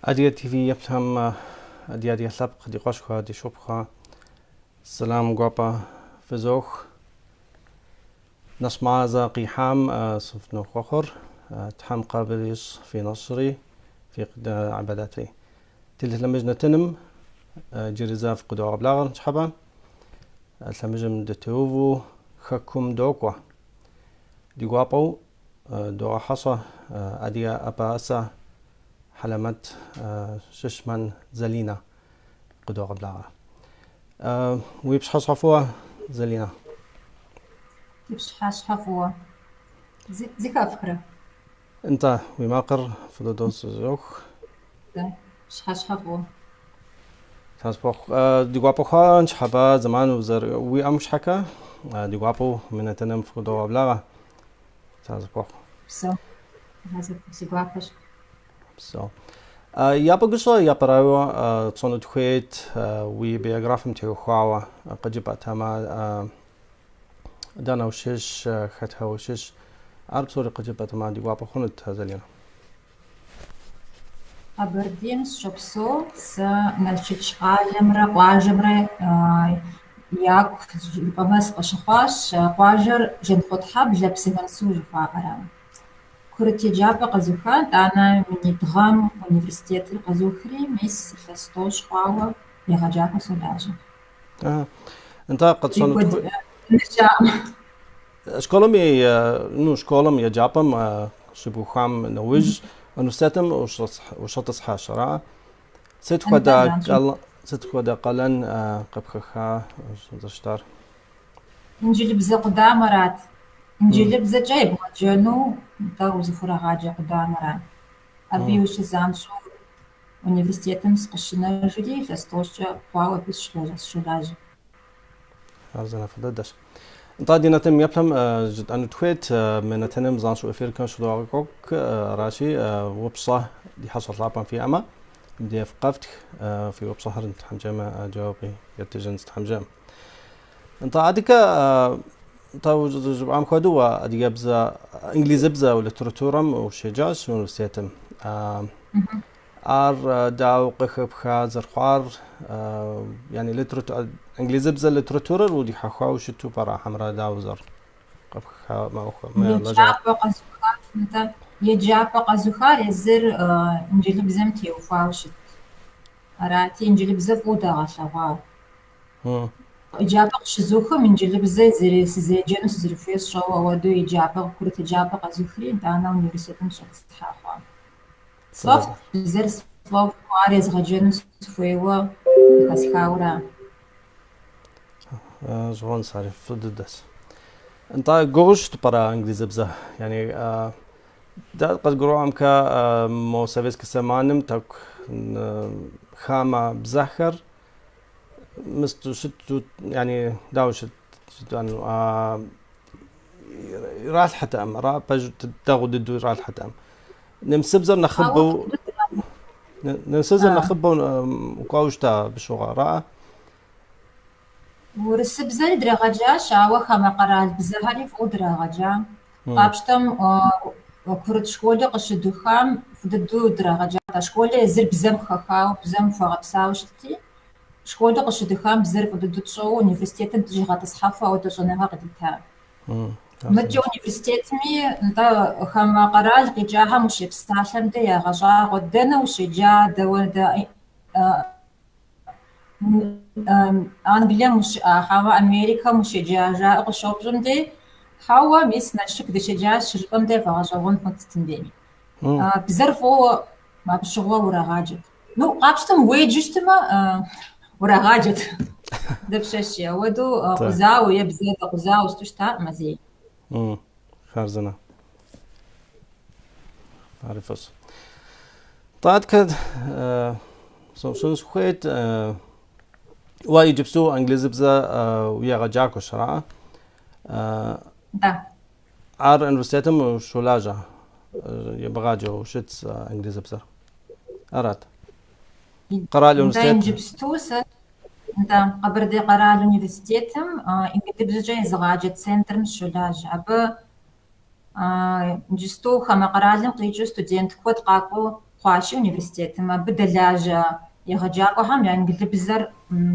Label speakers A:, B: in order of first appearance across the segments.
A: Адыгэ ТВ еплъхэм ди адыгэ лъэпкъ, ди къуэшхэ, ди шыпхъухэ, сэлам гуапэ фызох. Нэщӏ мазэ къихьам сыфынохъуэхъур, Тхьэм къабыл ищӏ фи нэщӏри, фи ӏибадэтри. Телелъэмыж нэтыным иджыри зэ фыкъыдогъэблагъэр ныщхьэбэ. Лъэмыжым дытеувэу хэкум докӏуэ. Ди гуапэу догъэхьэщӏэ адыгэ ӏэпэӏэсэ хьэлэмэт Шыщмэн Залинэ къыдогъэблагъэ. Уи пщыхьэщхьэ фӏыуэ, Залинэ.
B: Фи пщыхьэщхьэ фӏыуэ. Зэхэфхрэ?
A: Нтӏэ, уи макъыр фӏы дыдэу зэхызох.
B: Пщыхьэщхьэ фӏыуэ.
A: Тхьэ сыпхуэхъу. Ди гуапэ хъуа ныщхьэбэ зэман уиӏэм щхьэкӏэ, ди гуапэу мы нэтыным фыкъыдогъэблагъэ. Тхьэ сыпхуэхъу.
B: Псэу. Си гуапэщ.
A: Псэу. Япэ гущӏэ япэрауэ тщӏэну дыхуейт уи биографием теухуауэ къыджыпӏэтэмэ, дэнэ ущыщ, хэтхэ ущыщ. Ар псори къыджыпӏэтэмэ, ди гуапэ хъунут, Залинэ.
B: Къэбэрдейм сыщопсэу. Сэ Налшыч къалэмрэ къуажэмрэ яку жыпӏэмэ сыкъыщыхъуащ. Къуажэр Жанхъуэтхьэблэ, Псыгуэнсу жыхуаӏэра. Курыт еджапӏэ къэзуха, итӏанэ минитӏ гъэм университетыр къэзухри, мис илъэс тӏощӏ хъуауэ егъэджакӏуэу солажьэ.
A: Нтӏэ, къэтщӏэну Школым и, ну, школым, еджапӏэм щыбухам нэужь, университетым ущӏэтӏысхьащ, ара? Сыт хуэдэ сыт хуэдэ къалэн къыпхэха зэрыщытар?
B: Инджылыбзэ къудамэрат. Инджылыбзэкӏэ ебгъэджэну нтӏэ узыхурагъаджэ къудамэра. Абы иужькӏэ занщӏэу университетым сыкъыщынэжри, илъэс тӏощӏкӏэ хъуауэ абы сыщолажьэ.
A: Хъарзынэ, фӏы дыдэщ. Нтӏэ, ди нэтыным еплъым жытӏэну тхуейт, мы нэтыным занщӏэу эфиркэм щыдогъэкӏуэкӏ, аращи, упщӏэ ди хьэщӏэ лъапӏэм фиӏэмэ, мыбдеж къэфтх, фи упщӏэхэр тхьэм жиӏэмэ жэуапи еттыжынщ тхьэм жиӏэм. Нтӏэ, адэкӏэ, нтӏэ, жыпӏам хуэдэу, уэ адыгэбзэ, инглизыбзэ литературэм ущеджащ университетым. Ар дауэ къыхэпха зэрыхъуар, яни инглизыбзэ литературэр удихьэхуауэ щыту пӏэрэ, хьэмэрэ дауэ зэрыкъыхэпха мы ӏуэху, мы лэжьыгъэр?
B: Еджапӏэ къэзухар, нтӏэ, еджапӏэ къэзухар езыр инджылыбзэм теухуауэ щытт. Арати, инджылыбзэ фӏыуэ дагъэлъэгъуа. Еджапӏэ къыщызухым инджылыбзэ сызэреджэну сызэрыхуейр сщӏэуэ ауэдэу еджапӏэ, курыт еджапӏэ къэзухри, итӏанэ университетым сыщӏэтӏысхьа хъуа. Сфӏэфӏт, бзэр сфӏэфӏу, ар езгъэджэну сыхуейуэ къыхэсхауэра.
A: Гъэщӏэгъуэнщ ари, фӏы дыдэщ. Нтӏэ, гугъуу щыту пӏэрэ инглизыбзэ? Яни, дэ къызгурыӏуэмкэ, мо советскэ зэманым тӏэкӏу хамэ бзэхэр мысту щыту, яни, дауэ щыт, жытӏэну, иралъхьэтэкъым, ара, пэжу дэгъуэ дыдэу иралъхьэтэкъым. Нэмысыбзэр нэхъыбэу нэмысыбзэр нэхъыбэу кӏуауэ щыта абы щыгъуэ, ара?
B: Урысыбзэри драгъэджащ, ауэ хамэ къэрал бзэхэри фӏыуэ драгъэджа. Къапщтэм, курыт школыр къыщыдухам фӏы дыдэу драгъэджат. А школыр езыр бзэм хэхауэ, бзэм хуэгъэпсауэ щытти, школыр къыщыдухам бзэр фӏы дыдэу тщӏэуэ университетым дыщӏигъэтӏысхьэфу ауэдэ щӏэныгъэ къыдита. Мыдэкӏэ университетми, нтӏэ, хамэ къэрал къикӏахэм ущепсалъэм де ягъэщӏагъуэ, дэнэ ущеджа, дауэ Англием ущыӏа, хьэуэ Америкэм ущеджа жаӏэу къыщопщӏым дей, хьэуэ, мис Налшык дыщеджащ щыжыпӏэм де фӏэгъэщӏэгъуэн хъунт сытым дейми. Бзэр фӏыуэ абы щыгъуэ урагъаджэт. Ну, къапщтэм уеджэу щытмэ, урагъаджэт. Дапщэщи, ауэдэу къузауэ е бзэ дэкъузауэ щыту щытакъым а зэи.
A: Хъарзынэ. Ари фӏыщ. Нтӏэ, адэкӏэ сыноупщӏыну сыхуейт, уэ иджыпсту англизыбзэ уегъэджакӏуэщ, ара?
B: Да.
A: Ар университетым ущолажьэ. ебгъаджэу щытщ инглызыбзэр. Арат. Къэрал
B: Нтӏэ,
A: университет.
B: иджыпсту сэ нтӏэ, Къэбэрдей къэрал университетым инглыбзэкӏэ езыгъаджэ центрым сыщолажьэ. Абы иджысту хамэ къэралым къикӏыу студент куэд къакӏуэу хъуащи университетым. Абы дэлажьэ егъэджакӏуэхэм я инглыбзэр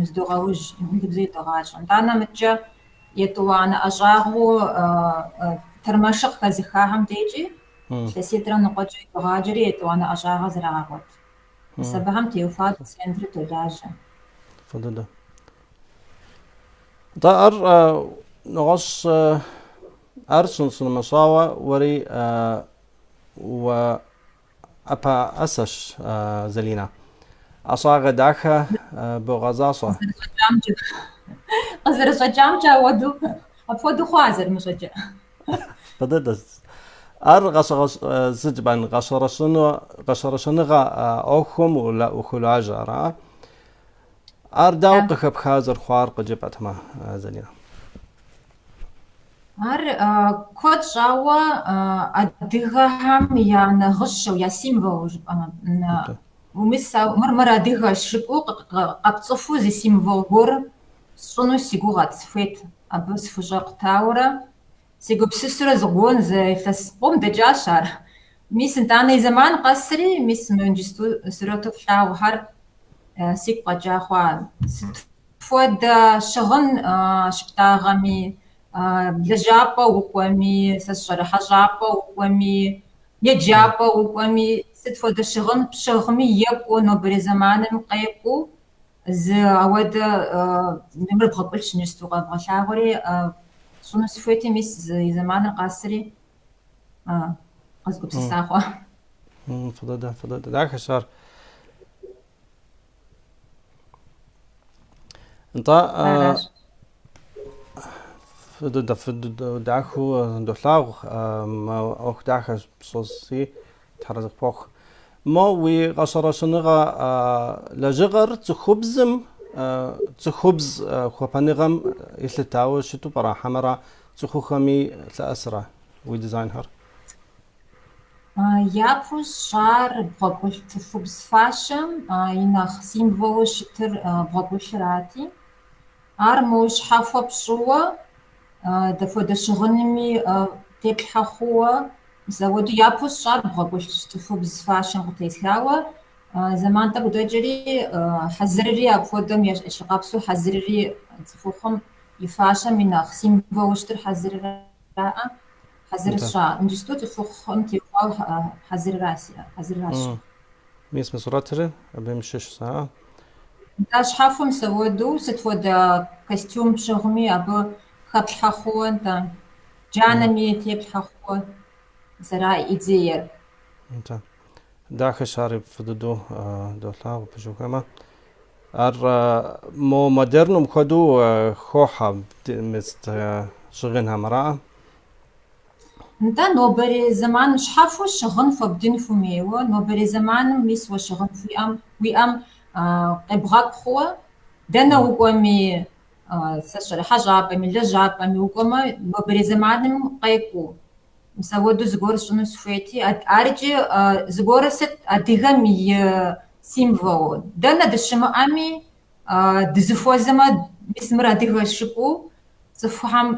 B: зыдогъэужь, инглыбзэ идогъащӏэ. Нтӏанэ мыткӏэ етӏуанэ ӏэщӏагъэу тэрмэшыр къыхэзыхахэм декӏи илъэситӏрэ ныкъуэкӏэ идогъаджэри етӏуанэ ӏэщӏагъэ зрагъэгъуэт. Мис абыхэм теухуа центрыр долажьэ.
A: Фӏы дыдэ. Нтӏэ, ар нэгъуэщӏ ар щынэмыщӏауэ уэри уӏэпэӏэсэщ, Залинэ. ӏэщӏагъэ дахэ богъэзащӏэ.
B: Къызэрыщӏэкӏамкӏэ, къызэрыщӏэкӏамкӏэ ауэдэу, апхуэдэу хъуа зэрымыщӏэкӏэ.
A: Фӏы дыдэ. Ар сыт жыпӏэн, гъэщӏэрэщӏэныгъэ ӏуэхум ухуолажьэ, ара? Ар дауэ къыхэпха зэрыхъуар къыджепӏэтэмэ, Залинэ?
B: Ар куэд щӏауэ адыгэхэм я нагъыщэу, я символу жыпӏэмэ. Мис мыр мыр адыгэщ жыпӏэу къэпцӏыхуу зы символ гуэр сщӏыну си гугъэт, сыхуейт. Абы сыхущӏэкъут. Ауэрэ сегупсысурэ зыгуэр зы илъэс къом дэкӏащ ар. Мис нтӏанэ и зэман къэсри, мис мы иджысту сурэту флъагъухэр сигу къэкӏа хъуа. Сыт хуэдэ щыгъын щыптӏагъэми, лэжьапӏэ укӏуэми, сэ сщӏэрэ хьэщӏапӏэ укӏуэми, еджапӏэ укӏуэми, сыт хуэдэ щыгъын пщыгъми екӏуу, нобэрей зэманым къекӏуу, зы ауэдэ мыр бгъэкӏулъщ иджысту къэвгъэлъагъуэри, сщӏыну сыхуейти, мис и зэманыр къэсри, къэзгупсыса хъуа.
A: Фӏы дыдэ, фӏы дыдэ. Дахэщ ар. Нтӏэ,
B: Аращ.
A: фӏы дыдэ, фӏы дыдэ дахэу долъагъу, мы ӏуэху дахэ пщӏыси, Тхьэразэ къыпхуэхъу. Мо уи гъэщӏэрэщӏэныгъэ лэжьыгъэр цӏыхубзым, цӏыхубз хуэпэныгъэм елъытауэ щыту пӏэрэ, хьэмэрэ цӏыхухъухэми лъэӏэсрэ уи дизайнхэр?
B: Япэу сщӏар бгъэкӏулъ цӏыхубз фащэм и нэхъ символу щытыр бгъэкӏулъырати, ар моуэ щхьэхуэ пщӏыуэ, дапхуэдэ щыгъынми теплъхьэ хъууэ, мис ауэдэу япэу сщӏар бгъэкӏулъщ цӏыхубз фащэм къытесхауэ. Зэман тӏэкӏу дэкӏри, хьэзырри апхуэдэм ещхьыркъабзэу хьэзырри цӏыхухъум и фащэм и нэхъ символу щытыр хьэзырыраӏэ. Хьэзыр сщӏа. Иджысту цӏыхухъум теухуауэ хьэзырра сиӏэ, хьэзырра сщӏа.
A: Мис мы сурэтыр абым щыщщ, а?
B: Нтӏэ, щхьэхуэм мис ауэдэу сыт хуэдэ костюм пщыгъми, абы хэплъхьэ хъууэ, нтӏэ, джанэми теплъхьэ хъууэ, мис ара идеер.
A: Нтӏэ. Дахэщ ари фӏы дыдэу долъагъу пэжу ухуеймэ. Ар мо модерным хуэдэу хохьэ мис щыгъынхэм, араӏэ?
B: Нтӏэ, нобэрей зэманым щхьэхуэу щыгъын хуэбдын хуэмейуэ, нобэрей зэманым мис уэ щыгъын уиӏэм къебгъэкӏу хъууэ, дэнэ укӏуэми, сэ сщӏэрэ, хьэщӏапӏэми, лэжьапӏэми укӏуэмэ, нобэрей зэманым къекӏуу, мис ауэдэу зыгуэр сщӏыну сыхуейти, ар икӏи зыгуэру сыт адыгэм и символу. Дэнэ дыщымыӏэми, дызыхуэзэмэ, мис мыр адыгэщ жыпӏэу, Цӏыхухэм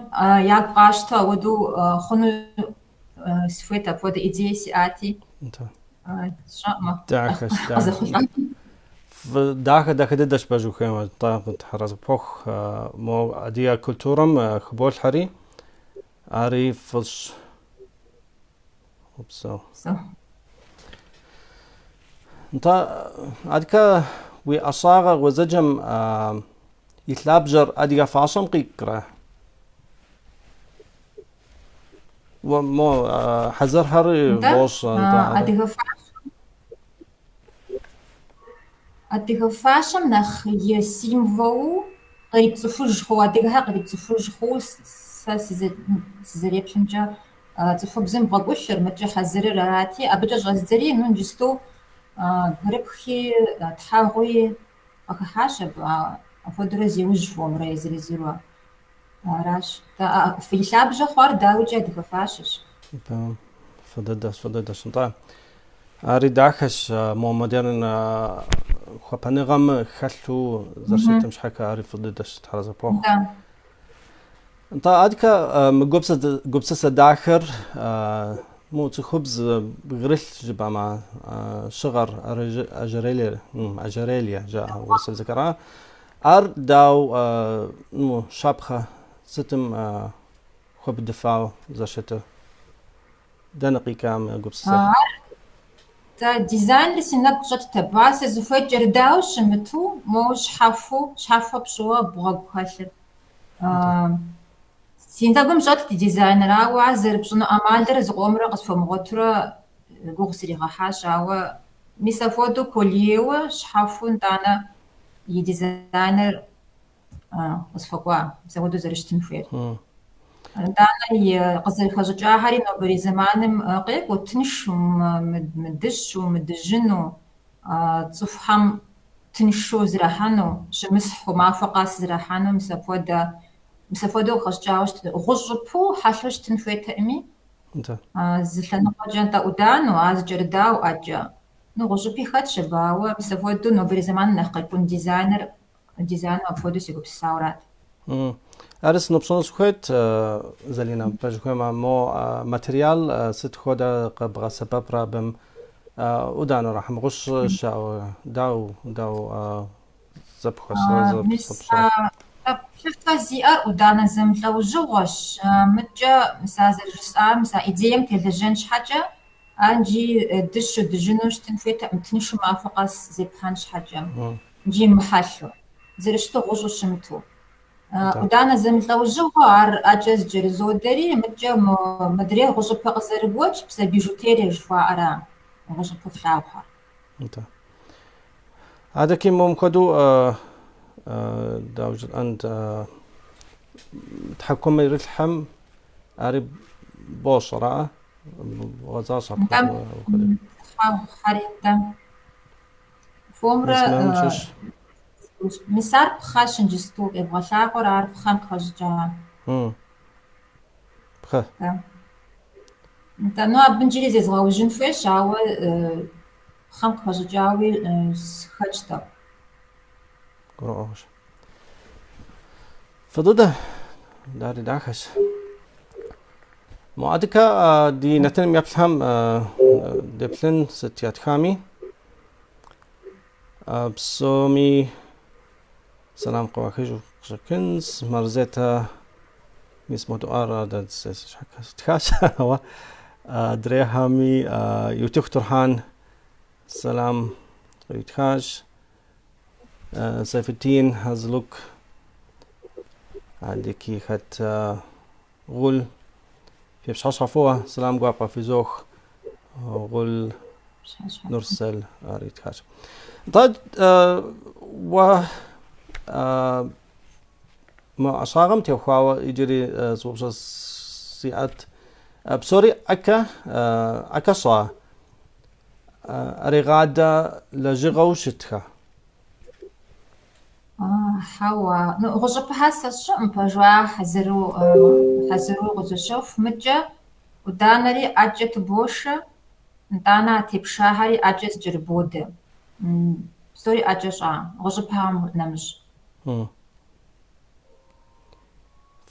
B: ягу къащтэу ауэдэу хъуну сыхуейт, апхуэдэ идее сиӏати, сщӏэкъымэ,
A: Дахэщ, дахэ.
B: къызэхъулӏат.
A: Фӏы дахэ, дахэ дыдэщ пэжу ухуеймэ, нтӏэ, Тхьэразэ къыпхуэхъу. Мо адыгэ культурэм хыболъхьэри, ари фӏыщ. Упсэу.
B: Псэу.
A: Нтӏэ, адкэ уи ӏэщӏагъэ гъуэзэджэм И лъабжьэр адыгэ фащэм къикӏрэ? Уэ мо хьэзырхэр
B: Нтӏэ,
A: бощӏ, нтӏэ, ар.
B: адыгэ фащэм, адыгэ фащэм нэхъ и символу кърипцӏыхуж хъууэ, адыгэхэр кърипцӏыхуж хъууэ сэ сызэреплъымкӏэ цӏыхубзым бгъэкӏулъыр, мыткӏэ хьэзырыр арати, абыкӏэ щӏэздзэри, ну, иджысту бгырыпхи, тхьэгъуи Къыхыхьащ абы, апхуэдэурэ зеужь хуэмурэ езыр-езыру. Аращ. И лъабжьэ хъуар дауикӏи адыгэ фащэщ.
A: Тэмэм. Фӏы дыдэщ, фӏы дыдэщ. Нтӏэ, ари дахэщ, мо модерн хуэпэныгъэм хэлъу зэрыщытым щхьэкӏэ ари фӏы дыдэщ, Тхьэразэ пхухъу. Нтӏэ, адэкӏэ мы гупсысэ дахэр мо цӏыхубз бгырылъ жыпӏэмэ, щыгъэр ожерелье, ожерелье жаӏэ урысыбзэкӏэ. Ар дау ну, щапхъэ сытым хуэбдыфауэ зэрыщытыр? Дэнэ къикӏа мы гупсысэр?
B: Ар дизайныр си нэгу щӏэтт абы. Ар сызыхуейр кӏэрыдауэ щымыту, моуэ щхьэхуэу, щхьэхуэ пщӏыуэ бгъэгухэлъыр. Си нэгум щӏэтт и дизайныр, ауэ ар зэрыпщӏыну ӏэмалыр зыкъомрэ къысхуэмыгъуэтурэ гугъу сригъэхьащ, ауэ мис апхуэдэу кольеуэ щхьэхуэу нтӏанэ и дизайныр къысхуэкӏуа, мис апхуэдэу зэрыщытын хуейр. Нтӏанэ и къызэрыхэщӏыкӏахэри нобэрей зэманым къекӏуу, тыншу, мыдыщу, мыдыжьыну, цӏыхухэм тыншу зэрахьэну, щымысхьу, махуэ къэс зэрахьэну, мис апхуэдэ, мис апхуэдэу къыхэщӏыкӏауэ щытын, гъущӏыпэу хьэлъэу щытын хуейтэкъыми, зы лъэныкъуэкӏэ нтӏэ ӏуданэу, ар зэкӏэрыдауэ ӏэкӏэ. Ну, гъущӏыпи хэтщ абы, ауэ мис апхуэдэу нобэрей зэманым нэхъ къекӏун дизайныр, дизайну апхуэдэу сегупсысауэ арат.
A: Ари сыноупщӏыну сыхуейт, Залинэ, пэж хуеймэ, мо материал сыт хуэдэ къэбгъэсэбэпрэ абым ӏуданэрэ хьэмэ гъущӏ щыӏэу, дау, дау зэпхуэсрэ
B: Мис плъыфэ зиӏэр ӏуданэ зэмылӏэужьыгъуэщ. Мыдкӏэ, мис а зэрыжысӏар, мис а идеем телэжьэн щхьэкӏэ, ар иджы дыщу, дыжьыну щытын хуейтэкъым, тыншу махуэ къэс зепхьэн щхьэкӏэ, иджы мыхьэлъэу, зэрыщыту гъущӏу щымыту. Ӏуданэ зэмылӏэужьыгъуэ, ар ӏэкӏэ зэкӏэрызодэри, мыдкӏэ мыдрей гъущӏыпэ къызэрыгуэкӏ, мис а бижутерие жыхуаӏэра, гъущӏыпэу флъагъухэр.
A: Нтӏэ. Адэки мом хуэдэу дауэ жытӏэнт, тхьэкӏумэ ирылъхьэм ари бощӏ, ара? Бгъэзащӏэ
B: Нтӏэ,
A: апхуэдэу.
B: тхьэгъухьэри, нтӏэ. Фомрэ
A: Мис мым щыщ.
B: Мис ар пхъэщ иджысту къебгъэлъагъуэр, ар пхъэм къыхэщӏыкӏа.
A: Пхъэ.
B: Нтӏэ. Нтӏэ, ну абы иджыри зезгъэужьын хуейщ, ауэ пхъэм къыхэщӏыкӏауи схэтщ тӏэкӏу.
A: Гурыӏуэгъуэщ. Фӏы дыдэ, ари дахэщ. Мо адэкэ ди нэтыным еплъхэм деплъын сыт ятхами. Псоми сэлам къыуахыжу къыщӏэкӏынщ. Марзетэ мис мо дуӏар адэ тхащ, ауэ адрейхэми Ютыху Турхьан сэлам къыуитхащ. Сайфетдин Азлук адэки хэт Гъул фи пщыхьэщхьэ фӏыуэ, сэлам гуапэ фызох. Гъул Нурсел ар итхащ. Нтӏэ, уэ мы ӏэщӏагъэм теухуауэ иджыри зы упщӏэ сиӏэт. Псори ӏэкӏэ, ӏэкӏэ щӏа ӏэрыгъадэ лэжьыгъэу щытхэ?
B: Хьэуэ. Ну, гъущӏыпэхэр сэ сщӏыӏым, пэжу, ар хьэзыру, хьэзыру къызощэху. Мыдкӏэ ӏуданэри ӏэкӏэ тыбошэ, нтӏанэ а тепшахэри ӏэкӏэ зэкӏэрыбодэ. Псори ӏэкӏэ щӏа, гъущӏыпэхэм нэмыщӏ.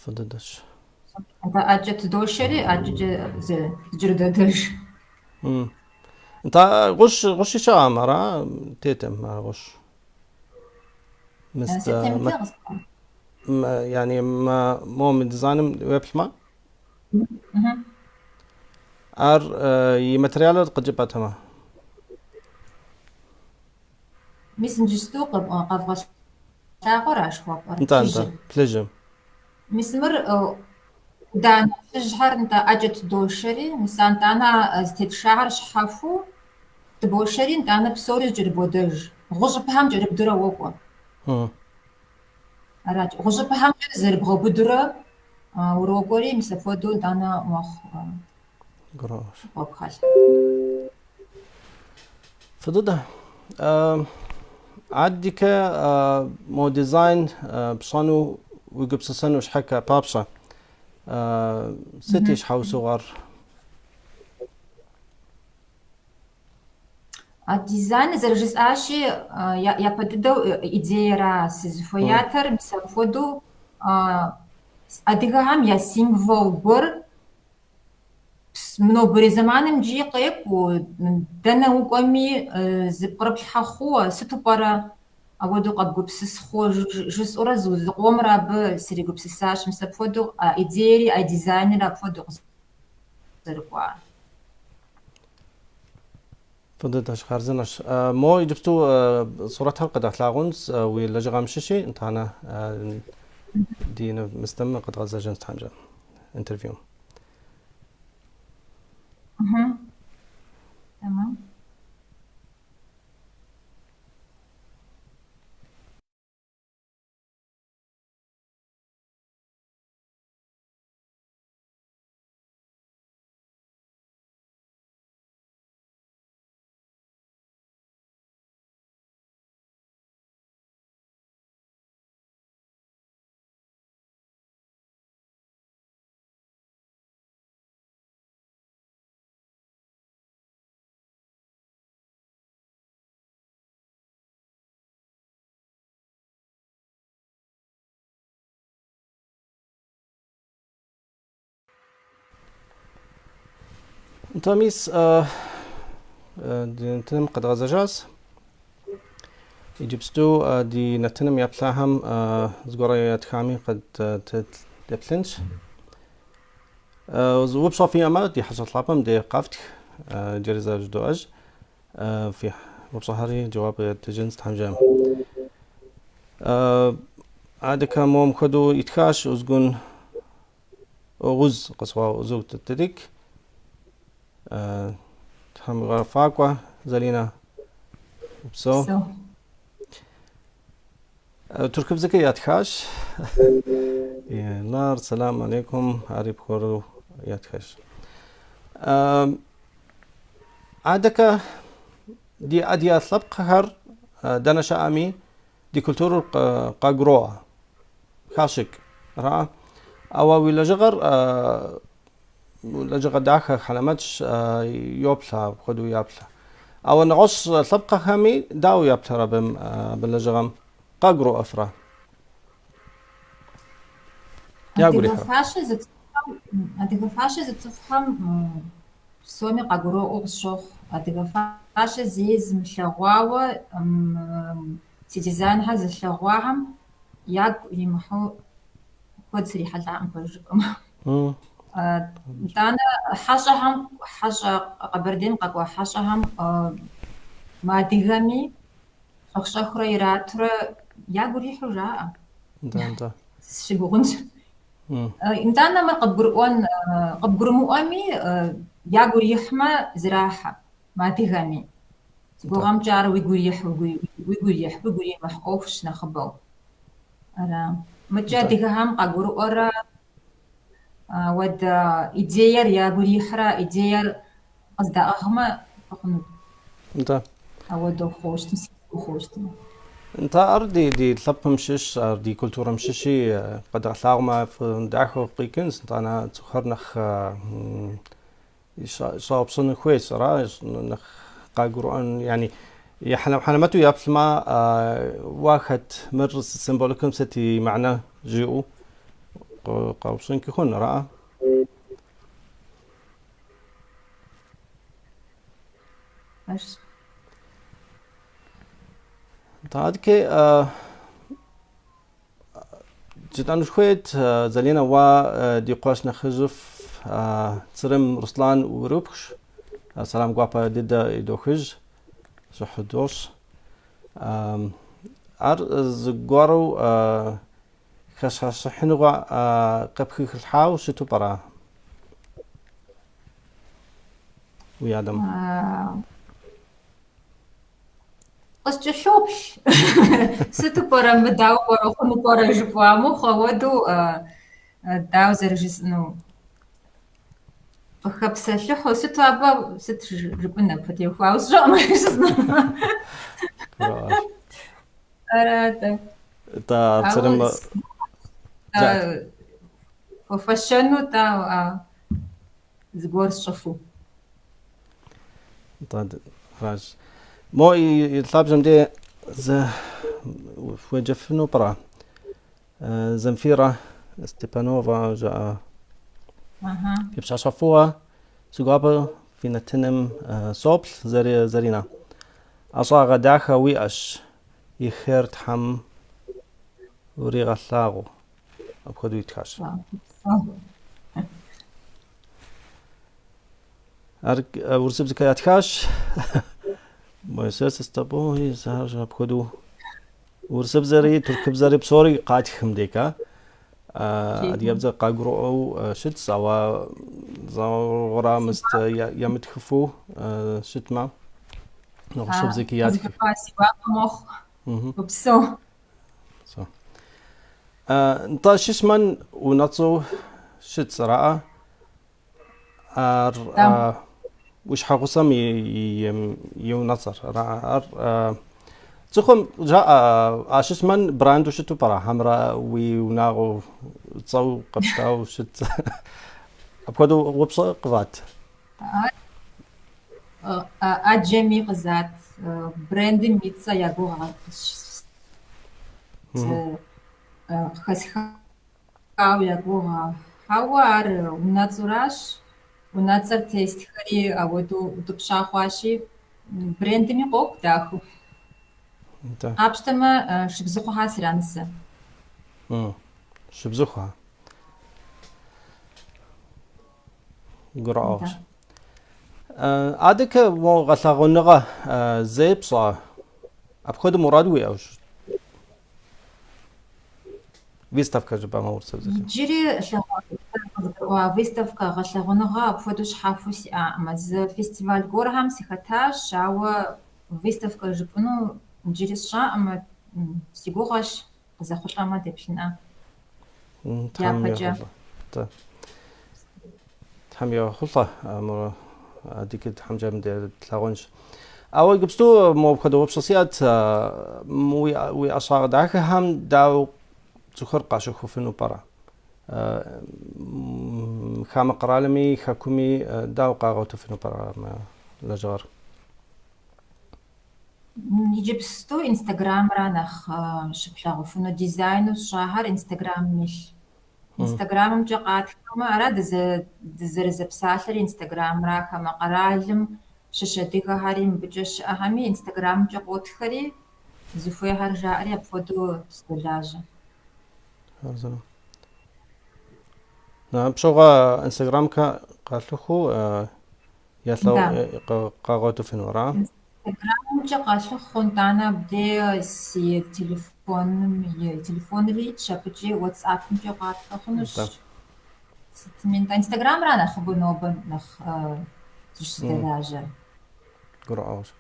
A: Фӏы дыдэщ.
B: Нтӏэ, ӏэкӏэ тыдошэри, ӏэкӏэкӏэ зэкӏэрыдодэж.
A: Нтӏэ, гъущӏ, гъущӏи щыӏэм, ара? Тетым ар гъущӏ. Мис,
B: Сыт темытыр къысӏуа?
A: يعني мо мы дизайным уеплъмэ, ар и материалыр къыджыпӏэтэмэ.
B: Мис иджысту къэвгъэлъагъуэра жыхуэпӏэр?
A: Нтӏэ, нтӏэ,
B: Плъыжьыр.
A: плъыжьым.
B: Мис мыр ӏуданэ плъыжьхэр нтӏэ ӏэкӏэ тыдошэри, мис а нтӏанэ зытетшахэр щхьэхуэу тыбошэри, нтӏанэ псори зэкӏэрыбодэж. Гъущӏыпэхэм кӏэрыбдурэ уокӏуэ. Арат. Гъущӏыпэхэмкӏэ зэрыбгъэубыдурэ урокӏуэри, мис апхуэдэу нтӏанэ мэхъу
A: Гурыӏуэгъуэщ.
B: бгъэгухэлъ.
A: Фӏы дыдэ. Адэкӏэ мо дизайн пщӏэну уегупсысэну щхьэкӏэ папщӏэ. Сыт и щхьэусыгъуэр?
B: А дизайныр зэрыжысӏащи, япэ дыдэу идеера сызыхуеятэр мис апхуэдэу адыгэхэм я символ гуэр нобэрей зэманым иджыри къекӏуу, дэнэ укӏуэми зыпкърыплъхьэ хъууэ, сыту пӏэрэ апхуэдэу къэбгупсыс хъууэ жысӏэурэ зыкъомрэ абы сригупсысащ. Мис апхуэдэу а идеери, а дизайныр апхуэдэу къызэрыкӏуар.
A: Фӏы дыдэщ, хъарзынэщ. Мо иджыпсту сурэтхэр къыдалъагъунщ уи лэжьыгъэм щыщи, итӏанэ ди мыстым къыдгъэзэжынщ тхьэмкӏэ интервьюм.
B: Тэмэм.
A: Нтӏэ, мис ди нэтыным къэдгъэзэжащ. Иджыпсту ди нэтыным еплъахэм зыгуэрэ ятхами къыдеплъынщ. Упщӏэ фиӏэмэ, ди хьэщӏэ лъапӏэм дей къэфтх, иджыри зэ жыдоӏэж. Фи упщӏэхэри жэуап еттыжынщ Тхьэм жиӏэм. Адэкэ мом хуэдэу итхащ Узгун Огъуз къысхуэузуг тыдик. Тхьэм уигъэфӏакӏуэ, Залинэ. Упсэу. Тыркубзэкӏэ ятхащ. Нар, сэлам алейкум, ари пхуэру ятхащ. Адэкэ ди адыгэ лъэпкъхэр дэнэ щыӏэми ди культурэр къагуроӏуэ, хащӏыкӏ, ара? Ауэ уи лэжьыгъэр лэжьыгъэ дахэ хьэлэмэтщ, йоплъ апхуэдэу яплъэ. Ауэ нэгъуэщӏ лъэпкъхэми дауэ яплъэр абым абы лэжьыгъэм къагуроӏуэфрэ? Ягу
B: Адыгэ
A: ирихьрэ?
B: фащэ зыцӏыхухэм, адыгэ фащэ зыцӏыхухэм псоми къагуроӏуэу къысщохъу. Адыгэ фащэ зэи зымылъэгъуауэ си дизайнхэр зылъэгъуахэм ягу иримыхьу куэд срихьэлӏакъым, пэж жыпӏэмэ. Итӏанэ хьэщӏэхэм, хьэщӏэ Къэбэрдейм къэкӏуа хьэщӏэхэм мыадыгэми щӏэх-щӏэхыурэ иратурэ ягу ирихьу жаӏэ.
A: Нтӏэ, нтӏэ.
B: Сыщыгугъынщ. Итӏанэ мыр къыбгурыӏуэн, къыбгурымыӏуэми, ягу ирихьмэ, зэрахьэ, мыадыгэми. Си гугъэмкӏэ ар уигу ирихь, уигу ирихь, уигу иримыхь ӏуэхущ нэхъыбэу. Ара. Мыкӏэ адыгэхэм къагурыӏуэрэ, ауэдэ идеер ягу ирихьрэ, идеер къыздаӏыгъмэ, фӏы хъунут.
A: Нтӏэ.
B: Ауэдэу хъууэ щытым, си хъууэ щытмэ.
A: Нтӏэ, ар ди ди лъэпкъым щыщ, ар ди культурэм щыщи къэдгъэлъагъумэ, фӏы дахэу къикӏынщ, нтӏанэ цӏыхухэр нэхъ щӏэупщӏыну хуейщ, ара нэхъ къагурыӏуэн, яни хьэлэмэту еплъмэ, уэ хэт мыр символикэм сыт и мыхьэнэ жиӏэу къэупщӏынкӏи хъун, ара?
B: Пэжщ.
A: Нтӏэ, адэкӏэ Жытӏэну сыхуейт, Залинэ, уэ ди къуэш нэхъыжьыфӏ Црым Руслан урипхъущ. Сэлам гуапэ дыдэ идохыж, щӏыхь удощӏ. Ар зыгуэру хэщэщыхьыныгъэ къыпхухилъхьауэ щыту пӏэрэ уи адэм?
B: Къыскӏэлъоплъ. Сыту пӏэрэ, мы дауэ пӏэрэ, хъуну пӏэрэ жыпӏэу, амыхъу ауэдэу дауэ зэрыжысӏэну къыхэпсэлъыхьу, сыту абы сыт жыпӏэн абы теухуауэ сщӏэкъым жысӏэну. Арат-тӏэ.
A: Нтӏэ, ар Црым
B: Ауэ хуэфэщэну-тӏэ зыгуэр сщӏыфу.
A: Нтӏэ, аращ. Мо и лъабжьэм де зы хуеджэфыну пӏэрэ? Земфира Степанова жаӏэ. Фи пщащэ фӏыуэ си гуапэу фи нэтыным соплъ, Заринэ. ӏэщӏагъэ дахэ уиӏэщ, и хъер Тхьэм уригъэлъагъу. Апхуэдэу итхащ. Ар урысыбзэкӏэ ятхащ. Мое сердце с тобой, апхуэдэу урысыбзэри, тыркубзэри псори къатхым дека. Адыгэбзэ къагурыӏуэу щытщ, ауэ зауэрэ мыст ямытхыфу щытмэ, нэгъуэщӏыбзэкӏи ятх.
B: Си гуапэ мэхъу. Упсэу.
A: Нтӏэ, Шишман унэцӏэу щытщ, араӏэ? Ар уи щхьэгъусэм и унэцӏэр. Ар цӏыхум жаӏэ, а Шишман бренду щыту пӏэрэ, хьэмэрэ уи унагъуэ цӏэу къэпщтауэ щыт? Апхуэдэу упщӏэ къыват.
B: Ӏэджэми къызат брендым и цӏэ я гугъэ къыхэсхауэ я гугъэ. Ауэ ар унэцӏуращ, унэцӏэр тестхэри ауэдэу утӏыпща хъуащи, брендми къокӏу дахэу. Къапщтэмэ, Шыбзыхъуэхэ сранысэ.
A: Шыбзыхъуэ. Гурыӏуэгъуэщ. Адэкӏэ мо гъэлъэгъуэныгъэ зэи пщӏа? Апхуэдэ мурад уиӏэу Выставкэ жыпӏэмэ урысыбзэкӏэ.
B: Иджыри выставкэ гъэлъэгъуэныгъэ апхуэдэу щхьэхуэу сиӏаӏымэ. Зы фестиваль гуэрхэм сыхэтащ, ауэ выставкэ жыпӏэну иджыри сщӏаӏымэ, си гугъэщ, къызэхъулӏэмэ деплъынӏэ.
A: Тхьэм
B: Япэкӏэ.
A: ехъулӏэ. Тхьэм ехъулӏэ, адэкӏэ Тхьэмкӏэ мыдэ тлъагъунщ. Ауэ иджыпсту мопхуэдэ упщӏэ сиӏэт, уи ӏэщӏагъэ дахэхэм дауэ цӏыхухэр къащэхуфыну пӏэрэ? Хамэ къэралми хэкуми дауэ къагъуэтыфыну пӏэрэ мы лэжьыгъэр?
B: Иджыпсту Инстаграмра нэхъ щыплъагъуфыну дизайну сщӏахэр Инстаграмым илъ. Инстаграмымкӏэ къатхэмэ, ара дызэрызэпсалъэри Инстаграмра, хамэ къэралым щыщ адыгэхэри мыбыкӏэ щыӏэхэми Инстаграмымкӏэ къотхэри, зыхуейхэр жаӏэри апхуэдэу дыздолажьэ.
A: Пщыгъуэ Инстаграмкӏэ къалъыхъуу къагъуэтыфыну, ара?
B: Инстаграмымкӏэ къалъыхъуу, нтӏанэ абдей си телефоным и телефонри итщ, абыкӏи WhatsApp-мкӏэ къатхэ хъунущ. Сытми, нтӏэ, Инстаграмра нэхъыбэу нобэ нэхъ зыщыздэлажьэр.
A: Гурыӏуэгъуэщ.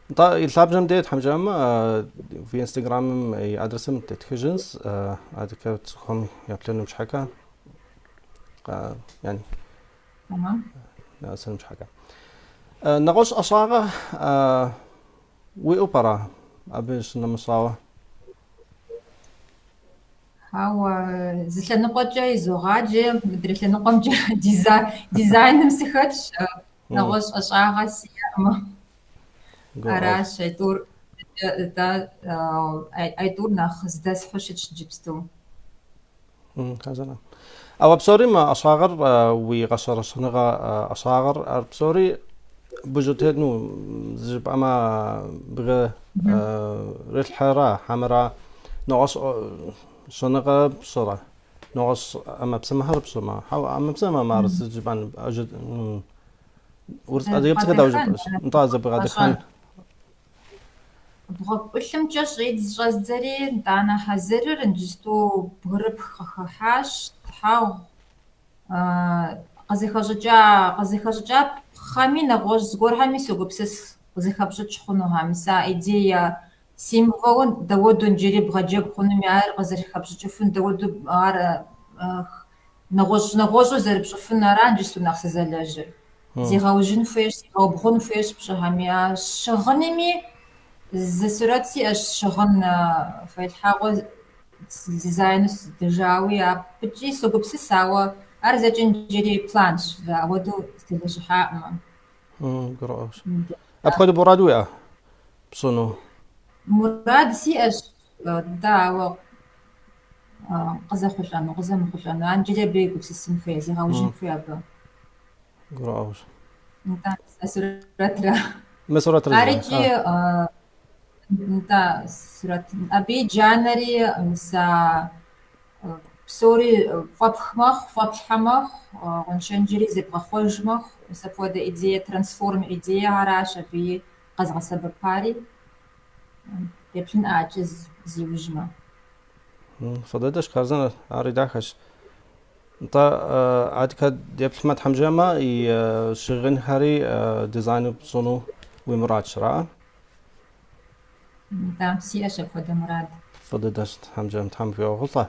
A: Нтӏэ, и лъабжьэм де Тхьэм жиӏэмэ, фи Инстаграмым и адресым тетхыжынщ, адэкӏэ цӏыхухэм еплъыным щхьэкӏэ, яни.
B: Тэмэм.
A: Нэсыным щхьэкӏэ. Нэгъуэщӏ ӏэщӏагъэ уиӏэу пӏэрэ абы щынэмыщӏауэ?
B: Ауэ зы лъэныкъуэкӏэ изогъаджэ, мыдрей лъэныкъуэмкӏэ дизайным сыхэтщ, нэгъуэщӏ ӏэщӏагъэ сиӏэкъым. Аращ, айтӏур нэхъ здэсхьу щытщ иджыпсту.
A: Хъарзынэ. Ауэ псори мы ӏэщӏагъэр, уи гъэщӏэрэщӏэныгъэ ӏэщӏагъэр, ар псори бижутери, ну, жыпӏэмэ, бгъэрылъхьэрэ, хьэмэрэ нэгъуэщӏ щӏэныгъэ пщӏырэ, нэгъуэщӏ ӏэмэпсымэхэр пщӏымэ, хьэуэ, ӏэмэпсымэ ар сыт жыпӏэн, урыс адыгэбзэкӏэ дауэ жыпӏэщ? Нтӏэ, зэбгъэдэхэн.
B: Бгъэпӏылъымкӏэ щӏэздзэри, нтӏанэ хьэзырыр иджысту бгырыпх къыхыхьащ, тхьэгъу, къызыхэщӏыкӏа пхъэми нэгъуэщӏ зыгуэрхэми согупсыс къызыхэпщӏыкӏ хъунухэм. Мис а идея символу дауэду иджыри бгъэджэгу хъунуми, ар къызэрыхэпщӏыкӏыфын, дауэду ар нэгъуэщӏу зэрыпщӏыфын ара иджысту нэхъ сызэлэжьыр. Зегъэужьын хуейщ, зегъэубгъун хуейщ пщӏыхэми. А щыгъынми зы сурэт сиӏэщ, щыгъын фэилъхьэгъуэ дизайну сыдыжауи, абыкӏи согупсыс, ауэ ар зэкӏэ иджыри планщ, ауэдэу сытелэжьыхьаӏымэ.
A: Гурыӏуэгъуэщ. Апхуэдэ мурад уиӏэ? пщӏыну?
B: Мурад сиӏэщ, нтӏэ, ауэ къызэхъулӏэну, къызэмыхъулӏэну, ар иджыри абы егупсысын хуей, зегъэужьын хуей абы.
A: Гурыӏуэгъуэщ.
B: Нтӏэ, а сурэтра.
A: Мы сурэтыр
B: Ар икӏи, нтӏэ, сурэт. Абы и джанэри, мис а псори фӏэпх мэхъу, фӏэплъхьэ мэхъу, гъуэншэнджэри зебгъэхъуэж мэхъу. Мис апхуэдэ идея, трансформ идеяхэращ абыи къэзгъэсэбэпари. Деплъын адэкӏэ зиужьмэ.
A: Фӏы дыдэщ, хъарзынэ, ари дахэщ. Нтӏэ, адэкӏэ деплъмэ Тхьэм жиӏэмэ, и щыгъынхэри дизайну пщӏыну уи мурадщ, ара?
B: Нтӏэ, сиӏэщ апхуэдэ мурад.
A: Фӏы дыдэщ, Тхьэм жиӏэм, Тхьэм къуигъэхъулӏэ.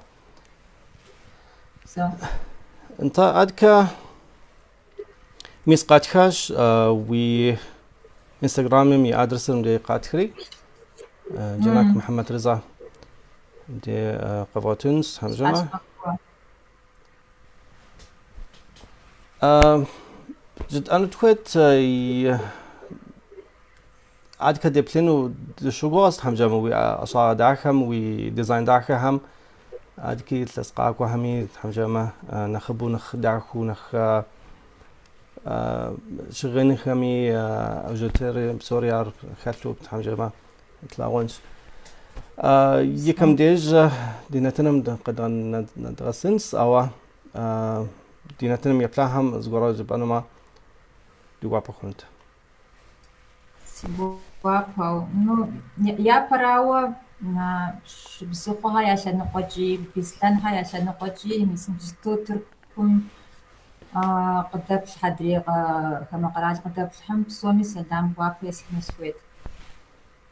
B: Псэу.
A: Нтӏэ, адэкӏэ мис къатхащ уи Инстаграмым и адресыр мыбдеж къатхри, Джанак Мухьэмэд Рыза мыбдеж къэвгъуэтынщ, Тхьэм жиӏэмэ. Жытӏэну тхуейт адэкӏэ деплъыну дыщыгугъэщ, Тхьэм жиӏэмэ, уи ӏэщӏагъэ дахэм, уи дизайн дахэхэм, адэкӏи илъэс къакӏуэхэми, Тхьэм жиӏэмэ, нэхъыбэу, нэхъ дахэу, нэхъ щыгъынхэми, бижутерие псори ар хэлъу, Тхьэм жиӏэмэ, тлъагъунщ. Икӏэм деж ди нэтыным къыдгъэсынщ, ауэ ди нэтыным еплъахэм зыгуэрэ жыпӏэнумэ, ди гуапэ хъунут.
B: Си гуапэу. Ну, япэрауэ, Шыбзыхъуэхэ я лъэныкъуэкӏи, Беслъэнхэ я лъэныкъуэкӏи, мис иджысту Тыркум къыдэплъ, адрей хамэ къэрал къыдэплъхэм псоми сэлам гуапэ есхыну сыхуейт.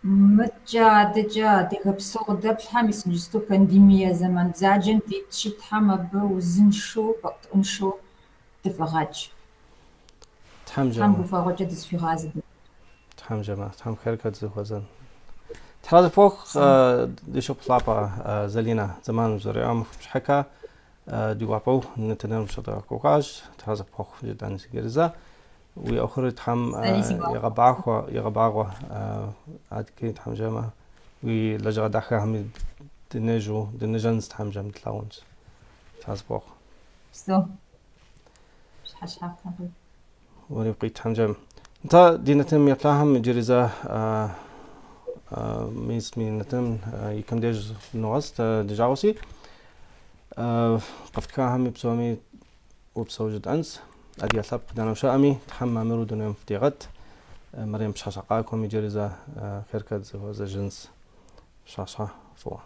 B: Мыдкӏэ, адэкӏэ адыгэ псо къыдэплъхэм, мис иджысту пандемие зэман бзаджэм дитщи, Тхьэм абы узыншэу, бэӏутӏэӏуншэу дыфӏигъэкӏ.
A: Тхьэм
B: Тхьэм
A: жиӏэмэ.
B: гуфӏэгъуэкӏэ дызыхуигъазэ.
A: Тхьэм жиӏэмэ, Тхьэм хъеркӏэ дызыхуэзэн. Тхьэразэ пхухъу, ди шыпхъу лъапӏэ Залинэ, зэман узэриӏам щхьэкӏэ ди гуапэу нэтыныр къыщыдгъэкӏуащ. Тхьэразэ пхухъу жытӏэнщ иджыри зэ. Уи ӏуэхур Тхьэм
B: Сэри си гуапэу.
A: егъэбахуэ, егъэбагъуэ адэкӏи Тхьэм жиӏэмэ, уи лэжьыгъэ дахэхэми дынежьэу, дынежьэнщ, Тхьэм жиӏэм тлъагъунщ. Тхьэразэ пхухъу.
B: Псэу. Пщыхьэщхьэфӏ.
A: Уэри къуит Тхьэм жиӏэм. Нтӏэ, ди нэтыным еплъахэм иджыри зэ мис мы нэтыным и кӏэм деж ногъэс ди жагъуэси. Къэфтхахэми псоми упсэу жытӏэнщ. Адыгэ лъэпкъ дэнэ щыӏэми, Тхьэм мамыру дунейм фыдигъэт. Мэрем пщыхьэщхьэ къакӏуэм иджыри зэ хъеркӏэ дызэхуэзэжынщ. Пщыхьэщхьэ фӏыуэ.